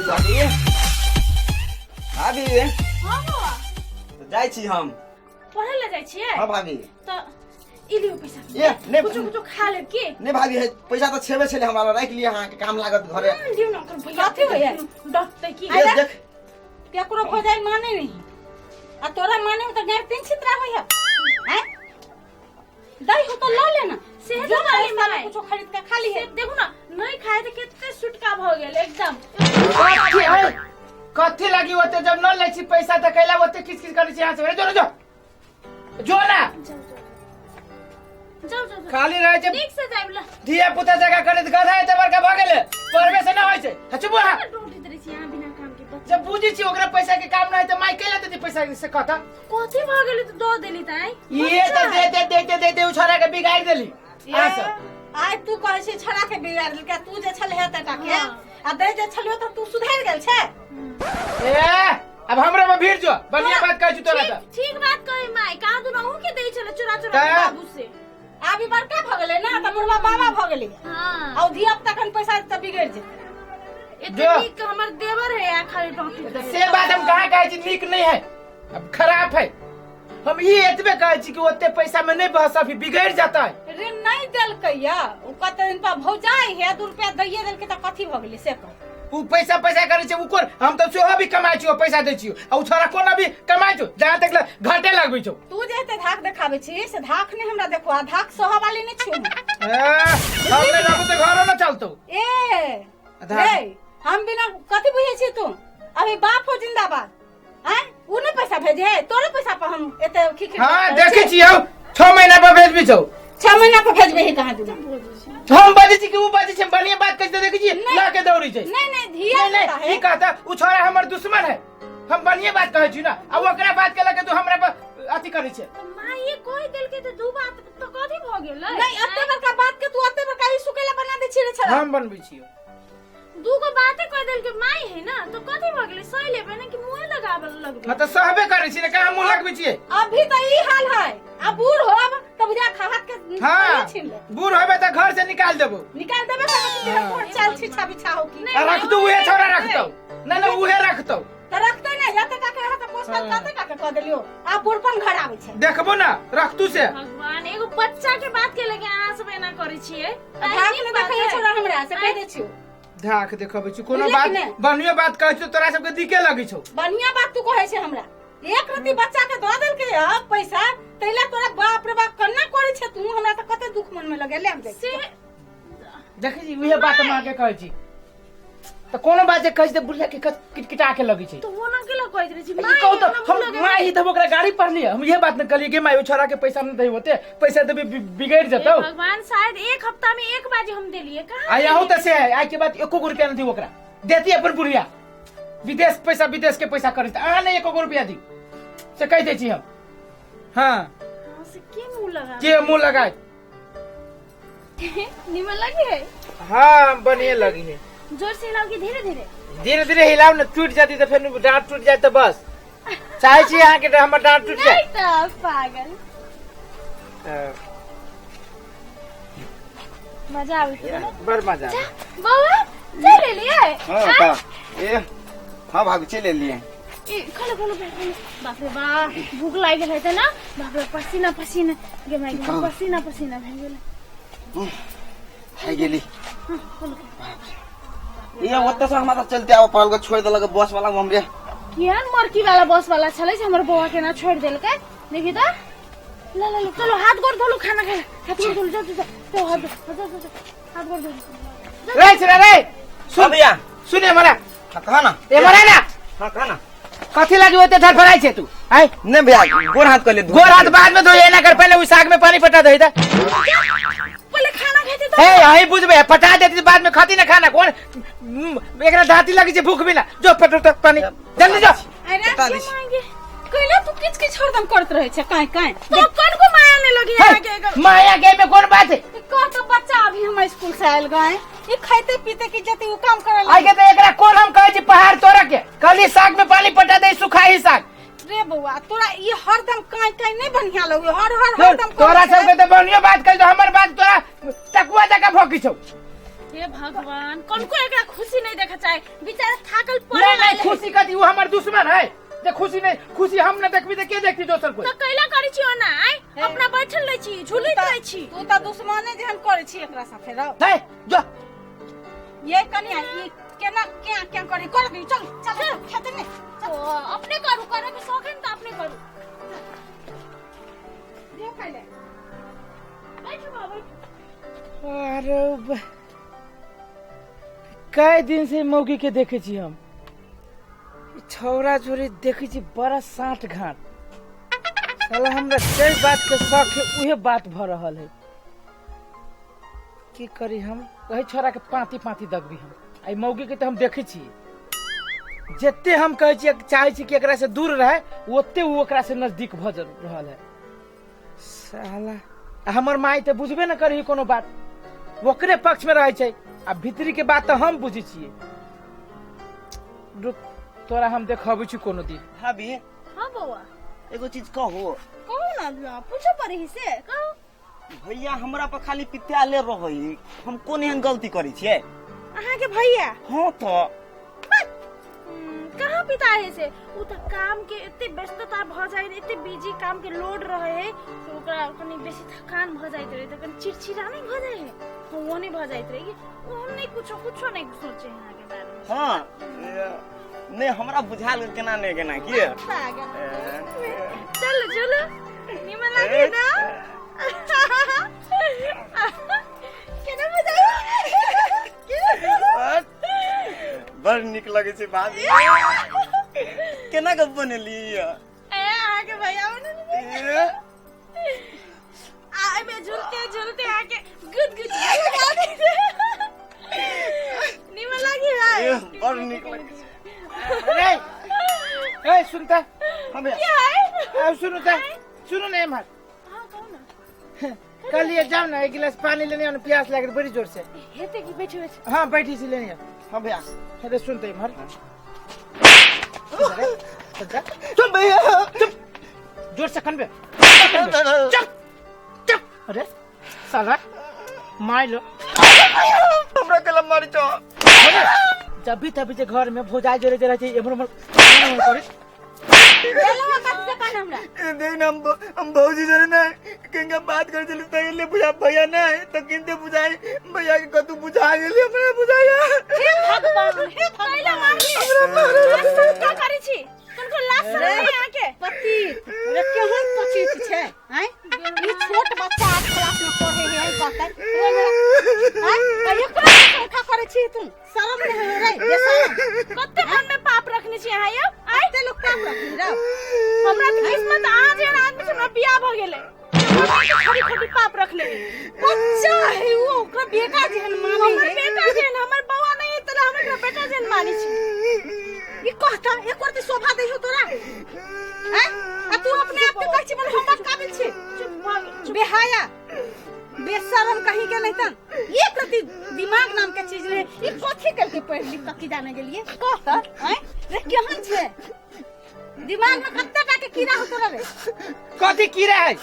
भाभी, भाभी। हाँ बौआ। तऽ जाइ छी हम। पढ़े ले जाइ छियै? हाँ भाभी। तऽ ई लियौ पैसा। ए, नहि। कुछो कुछो खा लेब की? नहि भाभी, हे पैसा तऽ छेबे छलै हमरा लग, राखि लिअ, अहाँके काम लागत घरे। लियौ ने ओकर भैया। कथी होइए? डटतै की? ए, देख। केकरो भौजाइ माने नहीं आ तोरा माने में तो गैर तीन छितरा होइए हैं दही हो तो ल लेना। से जो तो पैसा में माय। कुछो खरीद के खा ली। से देखू ना, नहीं खाए तऽ कते सुटका भऽ गेल एकदम। कथी है, कथी लागी ओते? जब न लै छी पैसा तऽ कैला ओते किच किच करै छी? यहाँ से जो जो जो ना। जाउ जाउ जाउ जाउ। खाली रहै छै। नीक से जाइब ल। धिया पुता जगह करैत गधा एते बड़का भऽ गेलै, पढ़बे से न होइ छै। हाँ, चुप अहाँ। डोटित रहै छी अहाँ बिना काम के बच्चा। जब बुझै छी ओकरा पैसा के काम न है तऽ माय कैला देती पैसा से कहता? कथी भऽ गेलै तऽ दऽ देली ताई? ये तऽ दे दे दे दे दे दे उ छोरा के बिगाड़ देली अहाँ सब। आइ तू कहै छी छड़ा के बिगाड़ देलकै, तू जे छल हे तटा के हाँ। आ दै जे छलियो तऽ तू सुधरि गेल छै। ए, अब हमरा में भीड़ जो, बढ़िया बात कहै छी तोरा तऽ। ठीक बात कही माय, कहाँ दुनू अहूँ के दै छलै चोरा चोरा के तऽ? बाबू से। आब ई बड़का भऽ गेलै ना तऽ मुरवा बाबा भऽ गेलै। हाँ। आ धिया पुता कन पैसा तऽ बिगड़ि जेतै। एते जो। नीक हमर देवर है आ खाली डॉटी। तऽ से बात हम कहाँ कहै छी नीक नहीं है, अब खराब है। हम ई एतबे कहै छी कि ओते पैसा में नहीं बहस, अभी बिगड़ जाता है। रे नहीं देलकै या उ कते दिन पर भौजाइ है 2 रुपया दैये देलकै तऽ कथी भऽ गेलै से कह। उ पैसा पैसा करै छै ओकर, हम तऽ सेहो भी कमाइ छी, पैसा दै छी आ उ छोरा कोना भी कमाइ छौ, जहाँ तक ले घाटे लगबै छौ। तू जे एते धाक देखाबै छी से धाक नहि हमरा देखो, आ धाक सहऽ वाली नहि छियौ हम। ए, हम नहि रहबो तऽ घरो न चलतौ। ए धाक। रे हम बिना कथी बुझै छी तू? अभी बाप हो जिंदाबाद आँय, उ नहि पैसा भेजे है, तोरे पैसा पर हम एते खिखिर हाँ करै देखै छी। छी हौ, 6 महीना पर भेजबी छौ। 6 महीना पर भेजबे ही कहाँ दिना? हम बाजै छी कि उ बाजै छै? बढ़िया बात कहै छै तऽ देखै छी नहीं। लऽ के दौड़ै छै। नहीं नहीं, धिया नहीं पुता नहीं है। ई कहता उ छोरा हमर दुश्मन है। हम बढ़िया बात कहै छी ना, आ ओकरा बात के लऽ के तू हमरा पर अथी करै छै। तऽ माय ये कहि देलकै तऽ दू बात तऽ कथी भऽ गेलै? नहीं, एते बड़का बात के तू एते बड़का इशू केला बना दै छी रे छड़ा? हम बनबै छियौ। दू गो बाते कहि देलकै माय है ना तऽ कथी भऽ गेलै? सही लेबै ना कि मुँहे लगाबऽ लगबै? हाँ तऽ सहबे करै छी ने, कहाँ मुँह लगबै छियै? अभी तो ई हाल है, आ बूढ़ होब तब बुझा खा हाथ के हाँ छीन ले। बूढ़ होबे तऽ घर से निकाल देबो। निकाल देबे करबै कि तोहर चाल छिछा बिछा हो की। नहीं, आ रखतौ उहे छोरा रखतौ, नहीं नहीं उहे रखतौ। तऽ रखतै नहि, जते टाका रहत तऽ पोस्ट हाँ। कते टाका कऽ देलियो, आ बूढ़पन घर आबै छै। देखबो ना रखतू से। भगवान, एगो बच्चा के बात के लगे अहाँ सब एना करै छियै। धाक नहि देखै छोरा हमरा से कहि दै छियौ। धाक देखबै छी कोनो बुझलियै बात कि नहि? बढ़िया बात कहै छियौ तोरा सबके दिके लगै छौ। बढ़िया बात तू कहै छै हमरा? एक रति बच्चा के दऽ देलकै अब पैसा तैला तोरा बाप रे बाप कन्ना करै छै तू? हमरा तऽ कते दुख मन में लगे, ले हम जाइ से छी। देखै छी उहे बात हम अहाँके कहै छी तऽ कोनो बात जे कहै छी तऽ बुढ़िया के किटकिटा के लगै छै। तऽ ओना केला कहैत रहै छी ई माय? कहू तऽ हमरा मुँह हम लगे। माय ही तब ओकरा गाड़ी पढ़लियै, हम इहे बात ने कहलियै कि माय ओ छोरा के पैसा नहि दही, होते पैसा देबी बिगड़ि हे जेतौ। भगवान, शायद एक हफ्ता में एक बाजी हम देलिए कहाँ? आ यहू तऽ से है, आइ के बाद एको गो रुपया नहीं दी ओकरा, देती अपन बुढ़िया विदेश पैसा, विदेश के पैसा करै अहाँ नहि एको गो रुपया दी से कहि दै छी हम। हाँ। हाँ, से के मुँह लगा के मुँह लगाए? निमन लगी है? हाँ, बढ़िया लगी है। जोर से हिलाओ कि धीरे धीरे? धीरे धीरे हिलाउ ने, टूट जाती तऽ फेर डाँट टूट जाए तऽ बस। चाहै छी अहाँके हमर डाँट टूट जाए? नहीं तो पागल। हाँ, मजा आबै छै ना? बड़ मजा। बौआ चल लेलिए? हाँ तऽ ए हाँ भाभी, चलि एलियै। ए खोलो खोलो बैठ खोलो। बाप रे बाप, भूख लागि गेल हेतै ना? बाप रे, पसीना पसीना गे माय गे, पसीना पसीना भए गेलै। खाइ गेली। ए ओतऽ से हमरा तऽ चलते आबऽ पड़ल, छोड़ि देलक बस वाला हमरे। केहन मरकी वाला बस वाला छलै से हमर बौआ केना छोड़ि देलकै, देखी तऽ। ल ल ल, चलो हाथ गोर धोलू, खाना खा, हाथ गोर धोलू, जाओ जाओ जाओ, हाथ धो, जाओ जाओ जाओ, हाथ गोर धोलू। रे छोरा रे, सुन। हाँ भैया। सुन हमरा। हाँ, कहा ना। ए मरा ना। हाँ, कहा ना। कथी लागी ओते धड़फड़ाइ छै तू आय? नहीं भैया, गोर हाथ कर ले। गोर हाथ बाद में धोइ, एना कर, पहले उ साग में पानी पटा दही त। पहिले खाना खेतै तऽ। हे यही बुझबे, पटा देती बाद में खाती ना खाना कोन एकरा दांती लगी छै भूख बिना। जो पटो त पानी, जल्दी जो। अरे पटा के दै छी। मांगे कैला तू किच किच हरदम करत रहै छै काहे काहे? तो कनको माया नहीं लगी हे, अहाँ के एगो। माया के में कोन बात है? कह तो बच्चा अभी हम स्कूल से आयल गए, ई खाइते पीते की जते उ काम करे आइ के त एकरा कोन हम कहै छी पहाड़ तोड़ के, कहली साग में पानी पटा दे, सुखाही साग। रे बौआ, तोरा ई हरदम काहे काहे नहीं बढ़िया लगे, हर हर हरदम तोरा करै छै। सबके त बढ़ियो बात कहि दो, हमर बात तोरा तकुआ जकाँ भोकी छौ। हे हे भगवान, कनको एकरा खुशी नहीं देखा चाहे, बेचारा थाकल पड़ल नहीं नहीं आयल है। खुशी कथी, वो हमर दुश्मन है जे खुशी नहीं, खुशी हम न देखबी त के देखती दोसर कोई? तो कैला करै छी ओना आय? अपना बैठल रहै छी, झुलैत रहै छी। तू तऽ दुश्मने जेहन करै छी एकरा साथे रौ। हे जो ये कनिया ई केना क्या क्या करी कर दी, चल चल खेते ने। ओ, अपने करू, करे के शौक है न त अपने करू। दियो खाइ ले। बैठू बाबू। अरे कई दिन से मौगी के देखे छी हम, छौरा छोरी देखे छी बड़ा साँठ घाट। साला हमरा जै बात के शौक है उहे बात भ रहल है। की करी हम, वही छोरा के पाती पाती दगबी हम। आई मौगी के तो हम देखे छी, जते हम कहै छी चाहे छी कि एकरा से दूर रहे, ओते उ ओकरा से नजदीक भ रहल है। साला हमर माई तऽ बुझबे न करही कोनो बात, ओकरे पक्ष में रहै छै, आ भीतरी के बात तऽ हम बुझै छियै। रुक तोरा हम देखबै छी कोनो दिन। भाभी। हाँ बौआ। एगो चीज कहू। कहू ना, पूछो पड़े से कहू। भैया हमरा पर खाली पित्याले रहै, हम कोन एहन गलती करै छियै? अहाँ के भैया? हाँ तो। कहाँ पिता है से, उ त काम के एते व्यस्तता भ जाय, एते बिजी काम के लोड रहे है, तो ओकरा कनी बेसी थकान भ जाइत रहे, त कनी चिड़चिड़ा नहीं भ जाय है, तो वो नहीं भ जाइत रहे कि वो हम नहीं कुछो कुछो नहीं सोचे हैं आगे बारे में। हाँ नहीं हमरा बुझाल केना नहीं केना की। चलो चलो निमन लागे ना, केना बुझाय? बड़ निक लगे छै भाभी, केना गप बनेली? ए आगे भैया बनेली। आ एमे झूलते झूलते आके गुद गुद निमन लागी भाई, बड़ निक लगे छै। अरे ए सुनता हां भैया। क्या है? सुनो ता, सुनो ना एमहर। हां कहू ना। कल ये जाओ ना, एक गिलास पानी लेने आओ ना, प्यास लागे बड़ी जोर से। हेते की बैठे बैठे। हाँ बैठी सी लेने आओ। हाँ भैया। अरे सुनते एमहर। चुप भैया, चुप, जोर से कनबे। चुप चुप। अरे साला मार लो हमरा के मारी छो। जब भी तभी जे घर में भोजाई जोरे जे रहै छै एमहर उमहर करे। देख ना हम भौजी जोरे ना किनका बात कर चली त ले बुझा भैया ना तो किनते बुझाई भैया के कतू बुझा गेली हमरा बुझाया। हे भगवान, हे भगवान, मारली का करै छी? तुमको लाज शरम नहीं आके? पति रे केहन पचित छै हैं? ई छोट बच्चा 8 क्लास में पढ़े है कहतै हैं, एकरा धोखा करै छी तू, शरम नहीं होय रे बेशरम। कते मन में पाप रखने छी अहाँ यौ? आइ कते लोग पाप रखनी रौ? हमरा त किस्मत अहाँ जेहन आदमी से हमरा बियाह भ गेलै, खरी खरी पाप रखले। बच्चा है वो, ओकरा बेटा जेहन माने है। हमर बेटा जेहन, हमर बौआ नहीं है त हम एकरा बेटा जेहन मानै छी। ई कहता एक और शोभा दै हो तोरा हैं? आ तू अपने आप के कहै छी बोल हम बड़ काबिल छी। चुप भ बेहाया बेशरम कहीं के नहीं तन, ये प्रति दिमाग नाम के चीज रहे। ई कथी करके पढ़ लिख के जाने के लिए कहता हैं रे? केहन छै दिमाग में कत्ता टा के कीड़ा हो तोरा रे? कथी कीड़ा है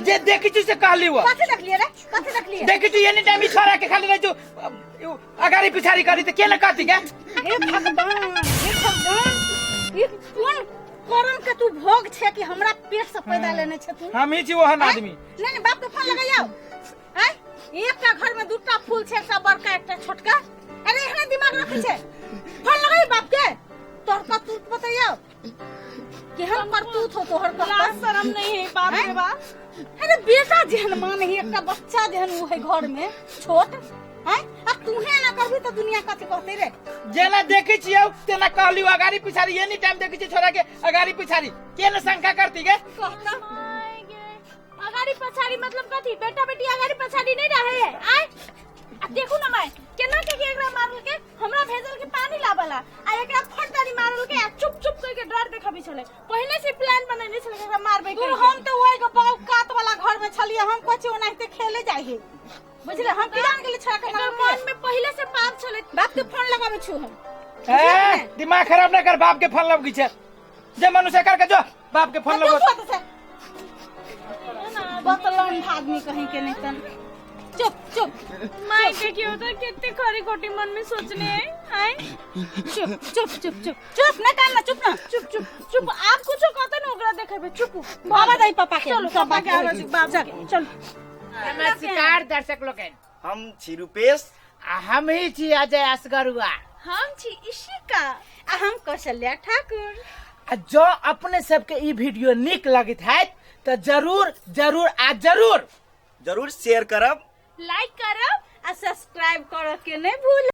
जे देखी छी से कहली वो। कथी देखलिए रे? कथी देखलिए? देखी छी एनी टाइम ई छोरा के खाली रह जो अगाड़ी पिछाड़ी करी त केना कहती के? हे भगवान, हे भगवान, ई कोन करम के तू भोग छे कि हमरा पेट से पैदा लेने छे तू? हम ही छी ओहन आदमी। नहीं नहीं बाप के फोन लगाइयो। हैं एकटा घर में दूटा फूल छे, एकटा बड़का एकटा छोटका। अरे एहने दिमाग रखे छे? फोन लगाई बाप के, तोहर करतूत बतैयो केहन करतूत हो तोहर। लाज शरम नहीं है बाप रे बाप। अरे बेटा जेहन माने है, एकटा बच्चा जेहन वो है घर में छोट हैं, आ तूहे ना करबी त दुनिया कथी कहते रे? जेना देखै छियौ तेना कहली अगाड़ी पिछाड़ी एनी टाइम देखै छी छोरा के अगाड़ी पिछाड़ी केना शंका करती गे? कहता अगाड़ी पछाड़ी मतलब कथी? बेटा बेटी अगाड़ी पछाड़ी नहीं रहे है आय। आ देखू ना माय केना के एकरा मारल के, हमरा भेजल के पानी लाबला आ एकरा फटदारी मारल के, आ चुप चुप कर के डर देखबी छले। पहले से प्लान बनेने छले एकरा मारबे के। हम तो ओइ के बगल कात वाला घर में छलिए, हम कहै ओनाहिते खेले जाइ है बुझले। हम की जान गेली छोरा के एकर मन में पहले से पाप छले। बाप के फोन लगाबै छु हम। ए दिमाग खराब न कर, बाप के फोन लगै छै जे मनुष्य कर के जो बाप के फोन लगो। बतलन आदमी कहीं के नहीं तन। चुप चुप। माय देखियो तो कितने खरी खोटी मन में सोचने है आए। चुप चुप चुप चुप चुप ना कान ना, चुप ना, चुप चुप चुप। आप कुछो कहते ना ओकरा देखेबे, चुप। बाबा दाई पापा के, चलो सब पापा के बात आवाज बाबा के, चलो। नमस्कार दर्शक लोगन, हम छी रुपेश आ हम ही छी अजय असगरुआ, हम छी इशिका आ हम कौशल्या ठाकुर। आ जो अपने सबके ई वीडियो नीक लगैत हैत तो जरूर जरूर आ जरूर जरूर शेयर करब, लाइक करब आ सब्सक्राइब करऽ के नहीं भूल।